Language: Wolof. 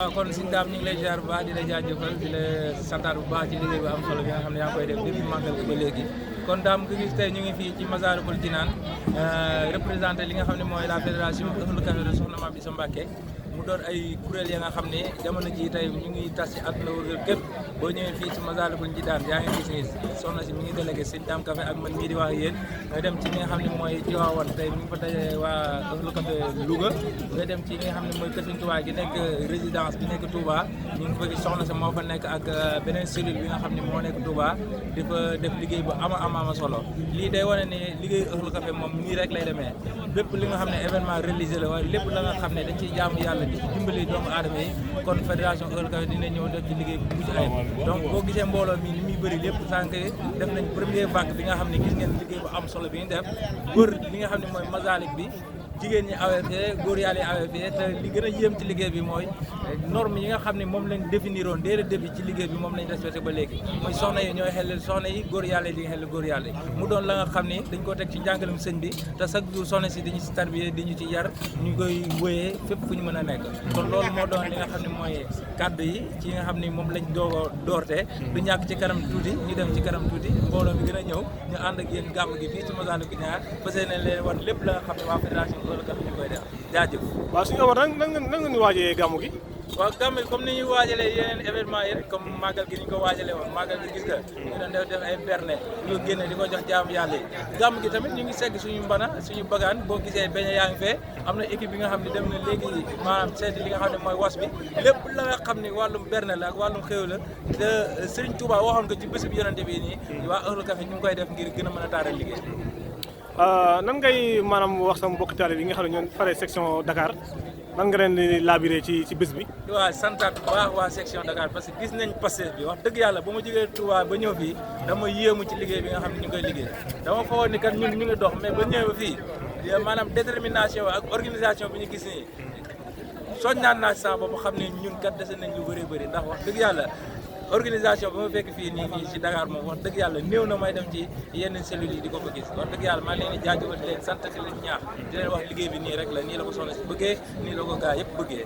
waaw kon Sëñ Dame ñu ngi lay ziar bu baax di la jaajëfal di la santaat bu baax ci liggéey bu am solo bi nga xam ne yaa ngi koy def depuis màggal gi ba léegi kon Dame nga gis tey ñu ngi fii ci Massalikul Jinaan représenté li nga xam ne mooy la fédération Ahlu Café de Soxna Mame Issa Mbacké mu doon ay kuréel ya nga xam ne jamono ji tey ñu ngi tas ci àdduna wërgal képp boo ñëwee fii ci Massalikul Jinaan yaa ngi gis ni soxna si mi ngi délégué Sëñ Dame Café ak man mii di wax yéen nga dem ci li nga xam ne mooy Tivaouane tey mi ngi fa daje waa Ahlu Café Louga nga dem ci li nga xam ne mooy Kër Sëñ Tuubaa gi nekk résidence bi nekk Touba ñu ngi fa gis soxna sa moo fa nekk ak beneen cellule bi nga xam ne moo nekk Touba di fa def liggéey bu ama solo lii day wane ne liggéey Ahlu Café moom nii rek lay demee bépp li nga xam ne événement religieux la waaye lépp la nga xam ne dañ ciy jaamu yàlla di dimbali doomu aadama yi kon fédération Ahlu Café dina ñëw def ci liggéey bu mucc ayib donc boo gisee mbooloo mi ni muy bëri lépp sànq def nañ premier vague bi nga xam ne gis ngeen liggéey bu am solo bi ñu def wër li nga xam ne mooy Masalik bi jigéen ñi awee fee góor yàlla yi awee fee te li gën a yéem ci liggéey bi mooy norme yi nga xam ne moom lañ définiroon dès le début ci liggéey bi moom lañ respecté ba léegi muy soxna yi ñooy xelal soxna yi góor yàlla yi di nga xelal góor yàlla yi mu doon la nga xam ne dañ ko teg ci njàngalem sëñ bi te chaque jour soxna si dañu si tarbiye di ñu ci yar ñu koy wéyee fépp fu ñu mën a nekk kon loolu moo doon li nga xam ne mooy kàddu yi ci nga xam ne moom lañ doog doorte du ñàkk ci kanam tuuti ñu dem ci kanam tuuti mbooloo mi gën a ñëw ñu ànd ak yéen gàmm gi fii ci Massalikul Jinaan fas yéene leen wan lépp la nga xam ne waa fédération Ahlu Café ñu koy def jaajëf. waaw suñu war nan nga ñu waajee gàmmu gi. waaw gàmm gi comme ni ñuy waajalee yeneen événement yi rek comme màggal gi ni ñu ko waajalee woon màggal gi gis nga ñu doon def ay berne ñu génne di ko jox jaamu yàlla yi gàmm gi tamit ñu ngi segg suñu mbana suñu bagaan boo gisee beñe yaa ngi fee am na équipe bi nga xam ne dem na léegi maanaam seeti li nga xam ne mooy was bi lépp la nga xam ne wàllum berne la ak wàllum xéw la te Serigne Touba waxoon ko ci bés bi yonante bi nii waa Ahlu Café ñu ngi koy def ngir gën a mën a taaral liggéey nan ngay maanaam wax sama mbokk taalibe yi nga xam ne ñoom faree section Dakar nan nga leen di labiré ci bés bi. waaw santaat bu baax waa section Dakar parce que gis nañ Pastef bi wax dëgg yàlla ba ma jógee Touba ba ñëw fii dama yéemu ci liggéey bi nga xam ne ñu ngi koy liggéey dama foogoon ni kat ñun ñu ngi dox mais ba ñëwee fii maanaam détermination ak organisation bi ñu gis nii soññaan naa sa bopp xam ne ñun kat dese nañ lu bëri ndax wax dëgg yàlla organisation bi ma fekk fii nii ci Dakar moom wax dëgg yàlla néew na may dem ci yenn cellules yi di ko fa gis wax dëgg yàlla maa ngi leen di jaajëfal di leen sant di leen ñaax di leen wax liggéey bi nii rek la nii la ko soxna si bëggee nii la ko gaa yëpp bëggee